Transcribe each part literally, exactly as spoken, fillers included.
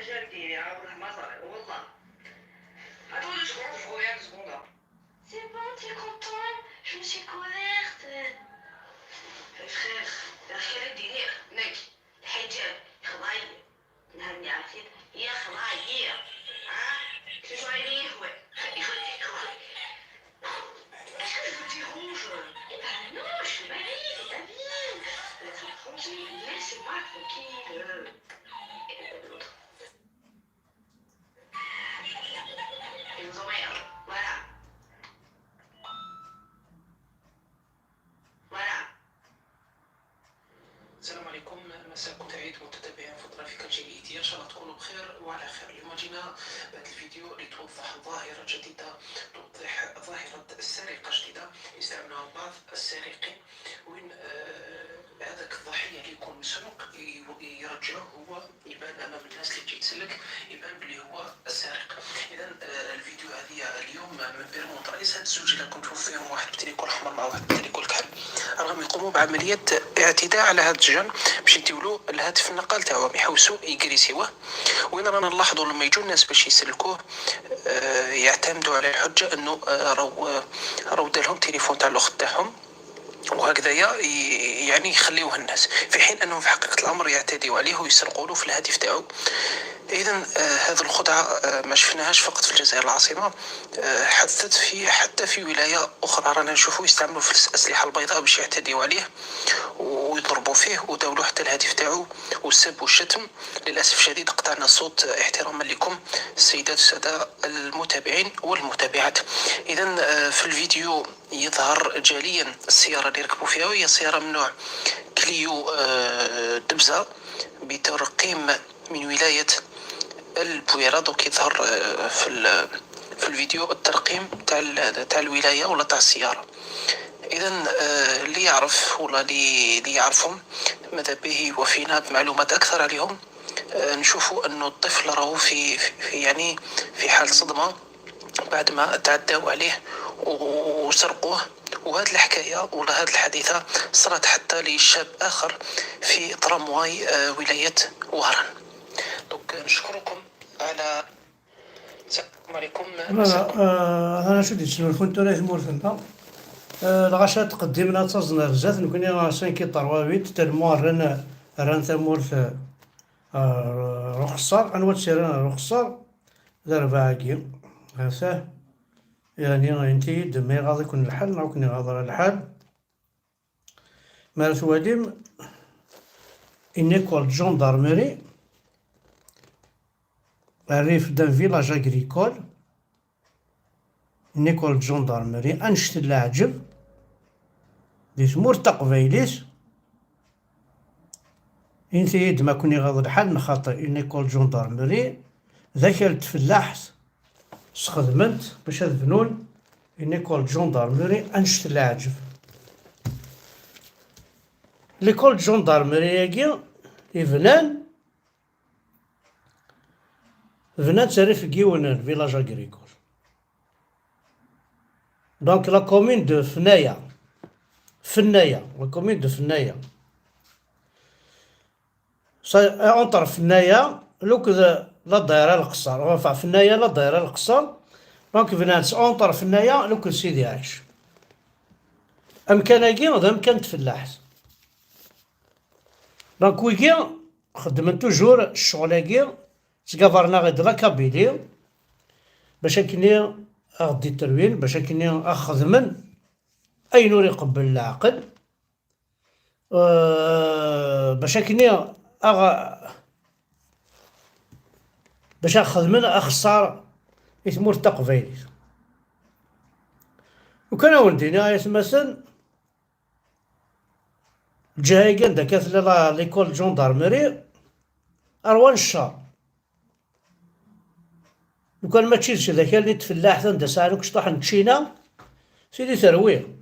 J'ai le délire, vraiment, ça, والله. Attends deux secondes, je reviens deux secondes, hein. C'est bon, t'es contente? Je me suis couverte. Frère, frère, quel est le délire, mec? الحجاب يخضع ليا. نهار اللي عرفتي يخضع ليا. ها؟ شنو غادي يهوى؟ يخوي، يخوي. Est-ce que je vous dérange? Eh ben non, je suis mariée, c'est ta vie. Laisse-moi tranquille, laissez-moi tranquille. Voilà. Voilà. السلام عليكم، مساءكم سعيد متتبعين في الطرافيك الجيد، ان شاء الله تكونوا بخير وعلى خير. اليوم جينا بهذا الفيديو لتوضح ظاهرة جديدة، توضح ظاهرة السرقة جديدة يستعملها بعض السارقين، وين آه، هذاك الضحية اللي يكون مسروق ي- يرجعوه هو يبان امام الناس اللي جاي يسلك، يبان بلي هو السارق. اذا آه، الفيديو هذه اليوم من بيرمونت رئيس هاد الزوج اللي كنت فيهم، واحد بتليكول احمر مع واحد بتليكول كحل، راهم يقوموا بعمليه اعتداء على هاد الجن باش يديولو الهاتف النقال تاعهم، يحوسوا يكريسيوه. وين رانا نلاحظوا لما يجوا الناس باش يسلكوه آه، يعتمدوا على الحجه انه آه، راهو آه، راهو دالهم تليفون تاع الاخت تاعهم، وهكذايا ي- يعني يخليوه الناس، في حين انهم في حقيقه الامر يعتديوا عليه ويسرقوا له في الهاتف تاعو. اذا آه، هذه الخدعه آه، ما شفناهاش فقط في الجزائر العاصمه، آه، حدثت في حتى في ولايه اخرى، رانا نشوفوا يستعملوا في الاسلحه البيضاء باش يعتديوا عليه ويضربوا فيه، وداولوا حتى الهاتف تاعو والسب والشتم. للاسف الشديد قطعنا الصوت احتراما لكم السيدات والساده المتابعين والمتابعات. اذا آه، في الفيديو يظهر جليا السيارة اللي ركبوا فيها، وهي سيارة من نوع كليو آه، دبزة، بترقيم من ولاية البويرة. دوك يظهر آه، في ال- في الفيديو الترقيم تاع ال- تاع الولاية ولا تاع السيارة. اذا آه، اللي يعرف ولا اللي اللي يعرفهم ماذا به يوفينا بمعلومات اكثر عليهم. آه، نشوفوا انه الطفل راهو في في- يعني في حال صدمة بعد ما تعداو عليه وسرقوه. وهاد الحكاية ولا هاد الحادثة صرات حتى لشاب آخر في ترامواي آه، ولاية وهران. دونك نشكركم على السلام عليكم. Voilà, euh, أنا شو ديت شنو كنت رايح مورثنا. آه، الغاشات تقدمنا تزنا بزاف، نكوني سانكي تروا ويت تالمو ران، ران ثمورث آه، رخصار، أنوا تسيران رخصار. ذا رباعكي هذا، يعني انتي دمي غاضي يكون الحال، نعاود نغاضر الحال. ما تواليم، إنيكول جوندارمري، الريف دان فيلاج أغريكول، إنيكول جوندارمري، أنشت العجب، دي ثمور تقبيليس، إنتي يد ما كوني غاض الحال نخاطر إنيكول جوندارمري، ذاك التفلاحت، سخدمنت باش هاد بنون ليكول جوندارمري أنشت العجب. ليكول جوندارمري ياكي يبنان، بنان تاريف كيونان فيلاج أغريكول. دونك لا كومين دو فنايا، فنايا، لا كومين دو فنايا. اونطر فنايا لوك لا دايره القصر، اونفا فنايا لا دايره القصر. دونك بنات اونطر فنايا لوك سيدي عايش. امكاناكي هذا امكان تفلاحت. دونك ويكي خدمن توجور الشغلاكي، تقافرنا غير لا كابيلي، باش اكني اغدي تروين، باش اكني اخدمن اين ور يقبل العقل. آه، باش اكني أغ... باش اخدمن اخسار في تمورت تقبايليت. وكان وندينا يتمثل الجهة كان داك لا ليكول جوندارمري اروان الشهر. لو كان ماشي شي ذاك اللي تفلاح ثان داس على كشطاح نتشينا سيدي ترويه.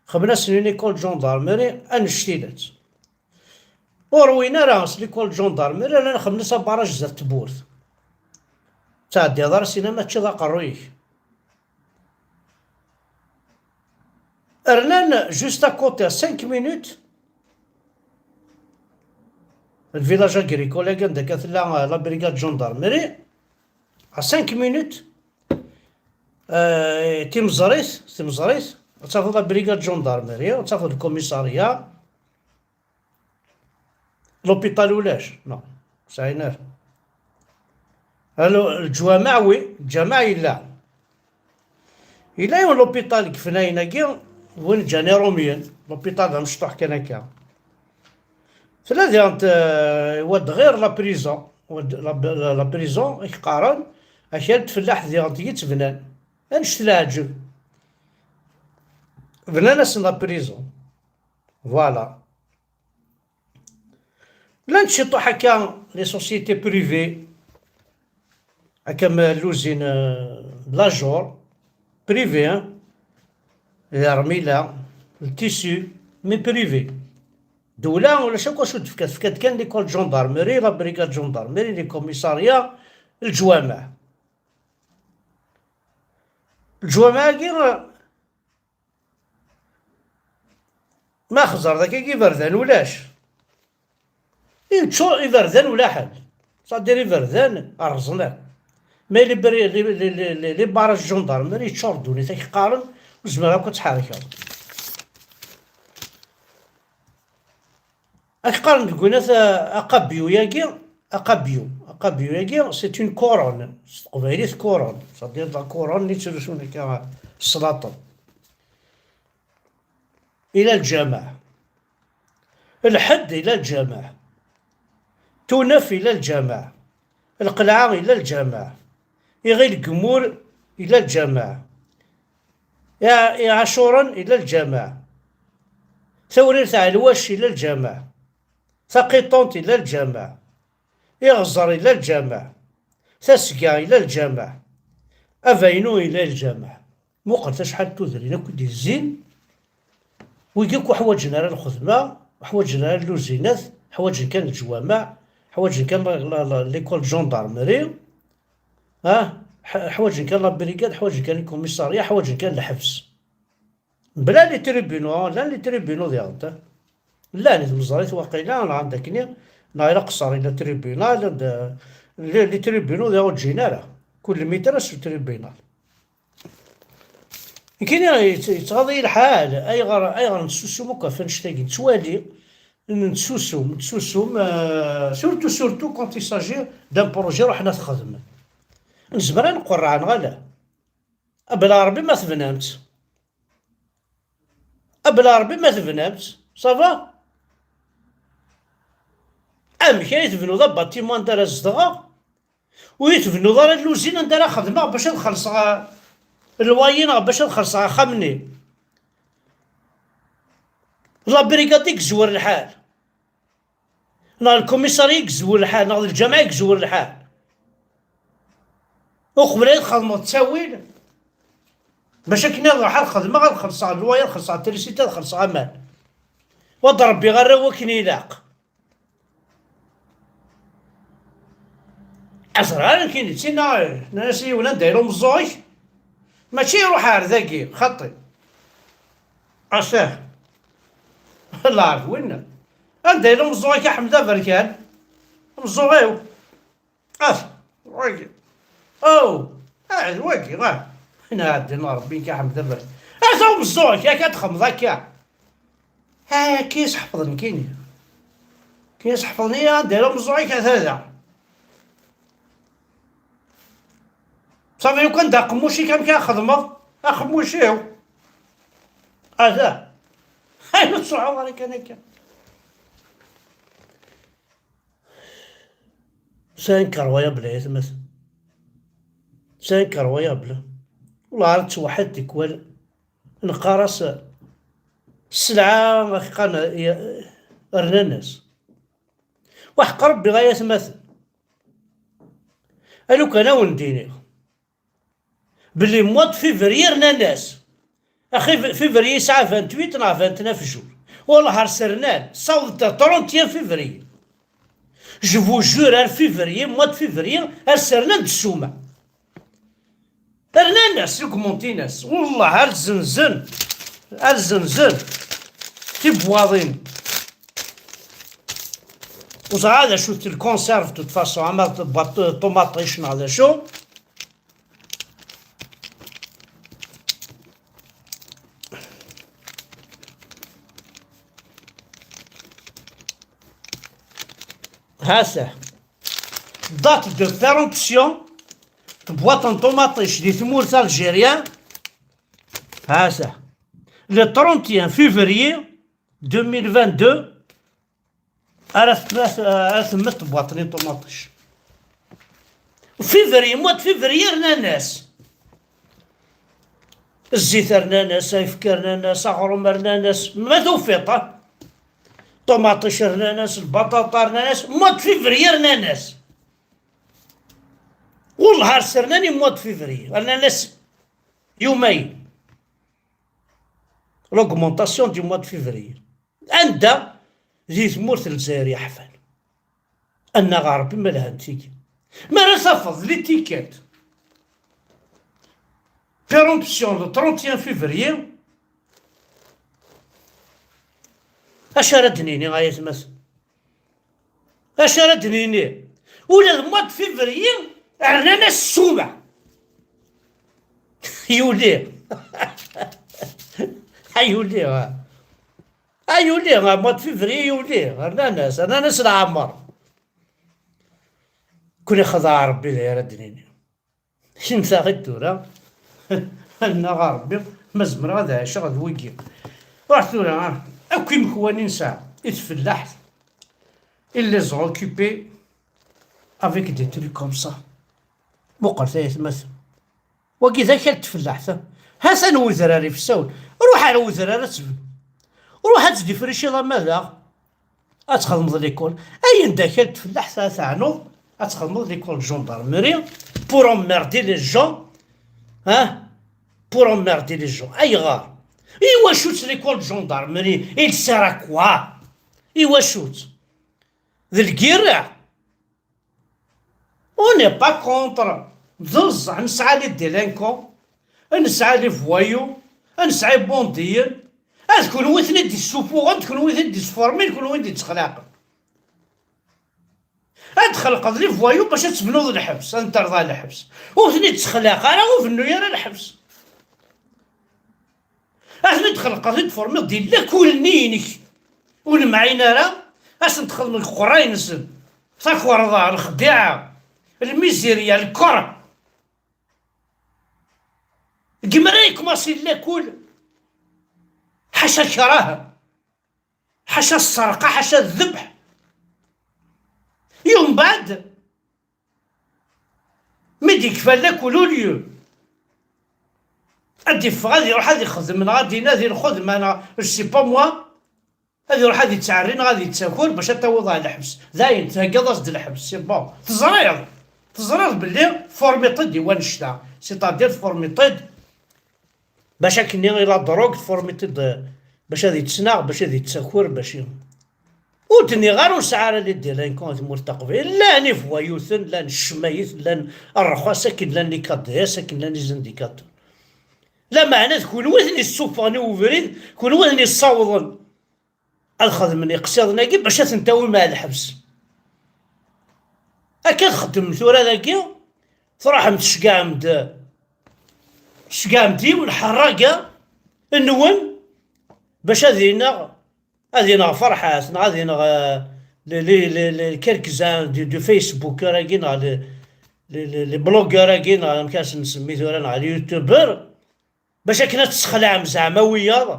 خبنا سنين ليكول جوندارمري انشتيلات. وروينا راه ليكول جوندارمري رانا خمنا سا باراج زاد تبورت. تعدي هضر سينا ماشي ذا قرويك. رنان جوست اكوتي سانك مينوت. Le village agricole-agi anda akka tella, euh, la brigade gendarmerie, à cinq minutes, euh, timeẓrit, timeẓrit, ad tafeḍ la brigade gendarmerie, ad tafeḍ le commissariat, l'hôpital ulac, non, sɛin ara. Allo, lǧwameɛ, oui, lǧameɛ yella. Yella yiwen l'hôpital deg Fnayen-agi, win ǧǧan Iṛumyen, l'hôpital d amecṭuḥ kan akka. Tella diɣen, euh, wad ɣir la prison, wad, la, la, la prison, i k-qqaren, akal n tfellaḥt diɣen tigi tt-bnan. Annect leɛǧeb. Bnan-asen la prison. Voilà. Llant ciṭuḥ akka les sociétés privées, akka ma l'usine, euh, de la Jor, privé, hein, l'armée là, le tissu, mais privé. Ddewla ulac akk acu d-tefka, tefka-d kan l'école de gendarmerie, la brigade de gendarmerie, les commissariats, lǧwameɛ. Lǧwameɛ-agi, ma xẓer dagi iberdan ulac. Yeččur iberdan ulaḥen. C'est-à-dire iberdan rẓen akk. Mais les bri-, les, les, les, les, les barrages gendarmes yeččur ddunit, ak qqaren ur zmireɣ akk ad tḥerkeḍ. Ak qqaren deg winat, a-, aqabyu-agi, aqabyu, aqabyu-agi, c'est une couronne. S teqbaylit couronne. C'est-à-dire la couronne i ttlusun akka s laṭen. Ila lǧameɛ. Lḥedd ila lǧameɛ. Tunaf ila lǧameɛ. Lqelɛa ila lǧameɛ. Iɣil Gemur ila lǧameɛ. Iɛ-, Iɛacuren ila lǧameɛ. Tawrirt Ɛelwac ila lǧameɛ. Taqiṭunt ila lǧameɛ. Iɣẓer ila lǧameɛ. Tasga ila lǧameɛ. Abaynu ila lǧameɛ. Muqlet acḥal n tudrin akk i d-yezzin. Wigi akk ur ḥwaǧen ara lxedma, ur ḥwaǧen ara lluzinat, ḥwaǧen kan leǧwameɛ, ḥwaǧen kan la, la, la, l'école de gendarmerie, ah, ḥ-, ḥwaǧen kan la brigade, ḥwaǧen kan le commissariat, ḥwaǧen kan lḥebs. Mebla les tribunaux, llan les tribunaux diɣen. Llan i tmeẓrit waqila, neɣ anda akkenni, neɣ ila qeṣṣer ila tribunal, anda, les, les tribunaux diɣen ur ǧǧin ara. Kul mitar s tribunal. Nekkini yett-, yettɣaḍ-iyi lḥal, ayɣer, ayɣer nettsusum akk ɣef annect-agi? Nettwali, nettsusum, nettsusum, euh, surtout, surtout quand il s'agit d'un projet ruḥen ad t-xedmen. Nezmer ad nqerreɛ neɣ ala? Abla Ṛebbi ma tebnam-tt. Abla Ṛebbi ma tebnam-tt, ça va? Amek ay tebnuḍ abatimu anda ara zedɣeɣ? Ur yi-tebnuḍ ara lluzin anda ara xedmeɣ bac ad xellṣeɣ, eh, lwayi neɣ bac ad xellṣeɣ axxam-nni. La brigade i yezwar lḥal. Neɣ lkumisari i yezwar lḥal, neɣ d lǧameɛ i yezwar lḥal. Uqbel ad xedmeɣ ttawil, bac akken ad ruḥeɣ ad xedmeɣ, ad xellṣeɣ lwayi, ad xellṣeɣ trisiti, ad xellṣeɣ aman. Wa d-rebbiɣ arraw akken ilaq. Aẓrar akken ittinna, nnan-as i yiwen: "Anda yella umeẓẓuɣ-ik?" Mačči iruḥ ar dagi, xaṭi. Asah. Lɛerf winna. "Anda yella umeẓẓuɣ-ik a Ḥmed Aberkan?" "Umeẓẓuɣ-iw? At, wagi. Aw, ah, d wagi, ah." Nɛeddi n Ṛebbi-k a Ḥmed Aberkan. "Ata umeẓẓuɣ-ik, akka txemmeḍ akka." Aya ki yesḥefḍen kini. Ki yesḥefḍen-iyi ad d-aruɣ meẓẓuɣ-ik ata da. Safi, lukan d aqemmuc-ik, amek ara xedmeɣ? Aqemmuc-iw. Ata. Ay, ur tettruḥuḍ ara kan akka. C'est incroyable, ay atmaten. C'est incroyable. Wallah, ara tettwaḥid tikwal. Neqqar-as sselɛa, ax-, qqaren, ya-, rnan-as. Waḥeqq Rebbi, ay atmaten. A lukan a wen-d-iniɣ belli mois de février rnan-as. Axi f-, février yesɛa vingt-huit neɣ vingt-neuf jours. Wallah ar s-rnan, ssawḍent ar trente et un février. Je vous jure, ar février, mois de février, ar s-rnan-d ssuma. Rnan-as deg umunti-ines. Wallah, ar zenzen, ar zenzen tibwaḍin. Ur ẓriɣ d acu-t lkonserve, de toute façon, ama d tebwaṭ ṭumaṭic neɣ d acu. Ha-t-a. Date de péremption, tebwaṭ n ṭumaṭic di tmurt algérien. Ha-t-a. Le trente et un février deux mille vingt-deux, ara t-, ara temmet tebwaṭ-nni n ṭumaṭic. Février, mois de février, rnan-as zzit, rnan-as ayefki, rnan-as aɣrum, rnan-as ma tufiḍ, ah. Ṭumaṭic, rnan-as lbaṭaṭa, rnan-as mois de février, rnan-as. Wellah ar s-rnan i mois de février, rnan-as yumayen. L'augmentation du mois de février. Anda? Di tmurt n Lezzayer yeḥfan. Annaɣ a Ṛebbi ma lhant tigi. Mi ara tafeḍ l'étiquette péremption le trente et un février, acu ara d-nini, ay atmaten? Acu ara d-nini? Ula d mois de février rnan-as ssuma. Yuli. Ay yuli, ah. Ay yuli, ah, mois de février yuli. Rnan-as, rnan-as leɛmer. Kun ixdeɛ Ṛebbi, d ayen ara d-nini. Kemm taɣ-id tura, annaɣ a Ṛebbi, ma zemreɣ ad ɛiceɣ d wigi. Ruḥ tura, ah, akk imekwan i nesɛa, i tfellaḥt, ils les ont occupés avec des trucs comme ça. Muqel tayetmat. Wagi d akal n tfellaḥt. Ha-t-an wedrar ifessawen. Ruḥ ar wedrar ad tebnu. Ruḥ ad tdifrichiḍ ama daɣ. Ad txedmeḍ l'école. Ayen d akal n tfellaḥt ara teɛnuḍ, ad txedmeḍ l'école de gendarmerie pour emmerder les gens, hein, pour emmerder les gens. Ayɣer? Iwacu-tt l'école de gendarmerie? Il sert à quoi? Iwacu-tt? D lgirra? On n'est pas contre. D ẓẓeɛ, nesɛa les délinquants, nesɛa les voyous, nesɛa ibundiyen. Ad kunwi ten-id-issuffuɣen, d kunwi ten-id-isformin, d kunwi i d-ittexlaqen. Ad txelqeḍ les voyous bac ad tebnuḍ lḥebs, ad n-terḍa lḥebs. Ur ten-ittexlaq ara, ur bennu ara lḥebs. Ad ten-id-txelqeḍ, ad ten-id-tformiḍ di lakul-nni-inek. Ur nemɛin ara, ad sen-txedmeḍ deg uqerray-nsen. Takerḍa, lexdiɛa, lmizirya, lkeṛh. Deg mi ara yekmaṣi lakul, ḥaca lkerh, ḥaca sserqa, ḥaca ddebḥ. Yumbeɛd, mi d-yekfa lakul, au lieu ad d-iffeɣ, ad iruḥ ad ixdem, neɣ ad inadi lxedma, neɣ je sais pas moi, ad iruḥ ad ittɛerri neɣ ad ittaker bac ad tawiḍ ɣer lḥebs. Dayen, theggaḍ-as-d lḥebs, c'est bon. Teẓriḍ, teẓriḍ belli tformiḍ-t-id i wannect-a, c'est-à-dire tformiḍ-t-id bac akkenni i la drogue, tformiḍ-t-id bac ad ittnaɣ, bac ad ittaker, bac i-, ur d-nniɣ ara ur sɛi ara les délinquants di tmurt taqbaylit. Llan ivoyuten, llan ccmayet, llan rrxas, akken llan les cadres, akken llan les indicateurs. Lameɛna d kunwi i ten-issufɣen i ubrid, kunwi i ten-issawḍen ad xedmen iqsiḍen-agi bac ad ten-tawim ar lḥebs. Akka txeddmem tura dagi, truḥem tceggɛem-d, tceggɛem-d yiwen ḥerraga nwen bac ad ineɣ, ad ineɣ Ferḥat, neɣ ad ineɣ, euh, les, les, les, les quelques-uns du, du Facebooker-agi, neɣ les, les, les, les blogueurs-agi, neɣ amek ara sen-nsemmi tura, neɣ les youtubeurs, bac akken ad tessexlaɛem zeɛma wiyaḍ.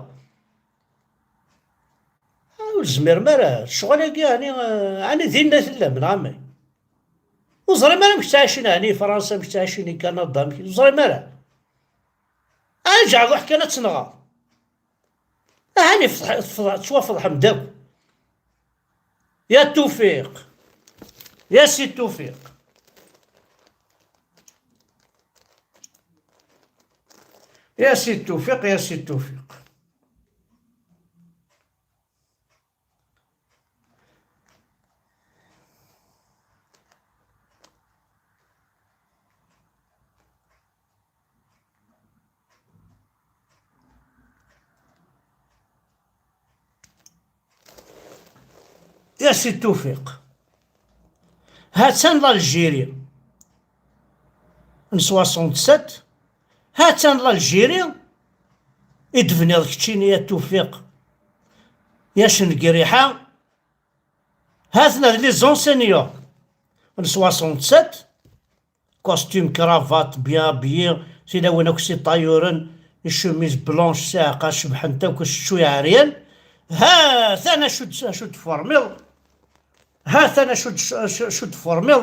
Ah, ur tezmirem ara, ccɣel-agi, ɛni, eh, ɛni dinna i tellam, neɣ amek? Ur ẓrim ara amek ttɛicin, ɛni i Fransa, amek ttɛicin i Kanada, amek, ur ẓrim ara. Ah, ǧeɛḍ, ruḥ kan ad tenɣeḍ. Ahan ifeḍ-, tfeḍ-, tettwafeḍḥem-d akk. Ya Tufiq. Ya Si Tufiq. Ya Si Tufiq, ya Si Tufiq. Ya Si Tufiq. Ha-tt-an l'Algérie n soixante-sept, ha-tt-an l'Algérie i d-tebniḍ keččini a Tufiq, ya Cengriḥa. Ha-ten-a d les enseignants n soixante-sept, costume, cravate, bien habillé, tilawin akk s iṭayuren, les chemises blanches, ssiɛqa cebḥent akk, ccwi ɛeryan. Ha-ten acu d-, acu d-tformiḍ. Ha-ten acu d-, acu, acu d-tformiḍ.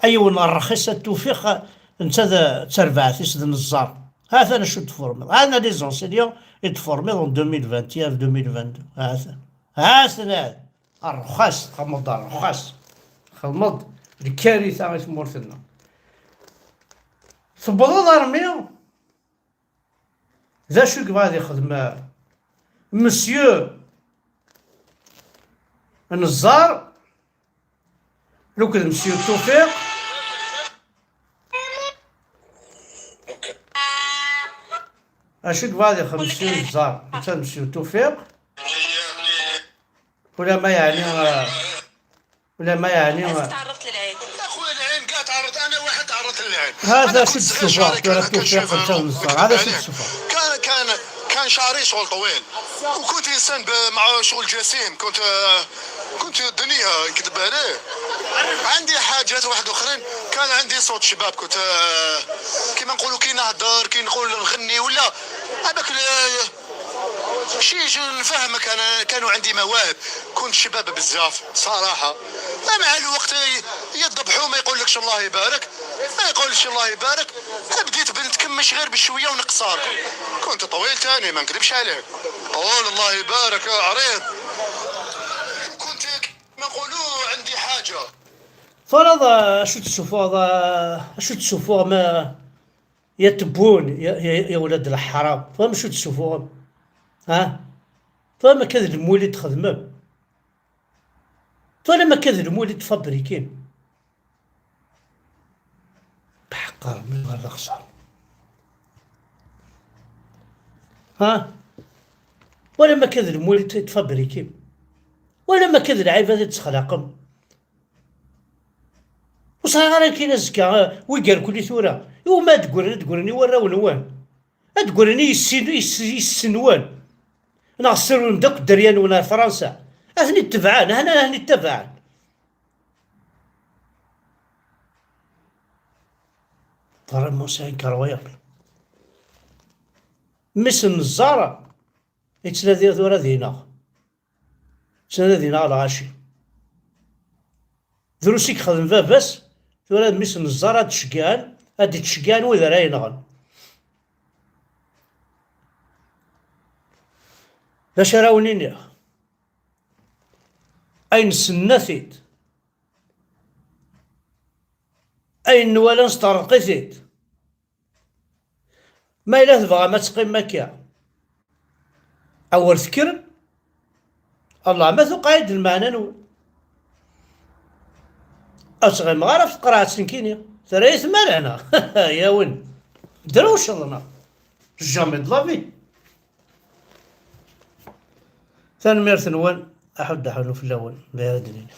A yiwen rxis a Tufiq, netta d, d tarbaɛt-is d Nezzar. Ha-ten acu d-tformiḍ. Ha-ten les enseignants i d-tformiḍ en deux mille vingt et un, deux mille vingt-deux. Ha-ten. Ha-ten. Rrxas, txedmeḍ-d rrxas. Txedmeḍ-d lkarita i tmurt-nneɣ. Tewwḍeḍ armi d acu i yebɣa ad ixdem, eh, Monsieur Nezzar, akked Monsieur Tufiq. Acu i yebɣa ad ixdem Monsieur Nezzar, netta d Monsieur Tufiq? Ulamma yeɛni, eh, ulamma yeɛni, eh, تعرضت للعين. أخويا العين كاع تعرض، أنا واحد تعرضت للعين. هذا أنا كنت شد صغير السفر، شارك، أنا كنت شوف، أنت أنا والنصر. كنت هذا شد بعيني. صغير. كان، كان، كان شعري شغل طويل، وكنت إنسان ب-، مع شغل جسيم، كنت، آه، كنت الدنيا نكذب عليه. عندي حاجات واحد أخرين، كان عندي صوت شباب، كنت، آه، كيما نقولوا كي نهدر، كي نقول نغني ولا هذاك ال-، شي، شي نفهمك أنا، كانوا عندي مواهب، كنت شباب بزاف صراحة. مع الوقت ي-، يذبحوا، ما يقولكش الله يبارك، ما يقولش الله يبارك. بديت بنتكمش غير بشوية ونقصر. كنت طويل تاني، ما نكذبش عليك. طول الله يبارك، عريض. كنت كيما نقولوا عندي حاجة. Twalaḍ, eh, acu d-tessufuɣeḍ, eh, acu d-tessufuɣem, eh, ya Tebbun, ya, ya, ya ولاد الحرام. Twalaḍ acu d-tessufuɣem? Ha? Twalaḍ akka d lmul i d-txedmem? Twalaḍ akka d lmul i d-tfabrikim? Beḥqer, mi ɣer d axṣar. Ha? Twalaḍ akka d lmul i d-tfabrikim? Twalaḍ akka d lɛibad i d-tesxelqem? Ur sɛiɣ ara nekkini azekka, eh, wi yerkuli tura. Iwumi ad d-ggren, ad d-ggren i warraw-nwen? Ad d-ggren i yessi-, i yess-, i yessi-nwen? Neɣ ssirwen-d akk dderya-nwen ar Fransa? Ad ten-id-tebɛen, hana ad ten-id-tabɛen. Vraiment, c'est incroyable. Mmi-s n Nezzar yettnadi tura ad ineɣ. Yettnadi ad ineɣ lɣaci. Drus i yexdem baba-s, tura d mmi-s n Nezzar ad d-ceggɛen, ad d-ttceggɛen wid ara yenɣen. D acu ara wen-iniɣ? Ayen senna-t-id, ayen nwala nesṭerḍeq-it-id. Ma yella tebɣam ad teqqimem akka, awer tekkrem, Allah ma tuqeɛ-id lmeɛna-nwen. Ad tɣimeɣ ara ɣef tqerɛet nekkini. Terra-yi tmara neɣ? Yawen. Drewceḍ neɣ? Jamais de la vie. Tanemmirt-nwen, aḥuddu aḥunnu fell-awen, d ayen ara d-nini.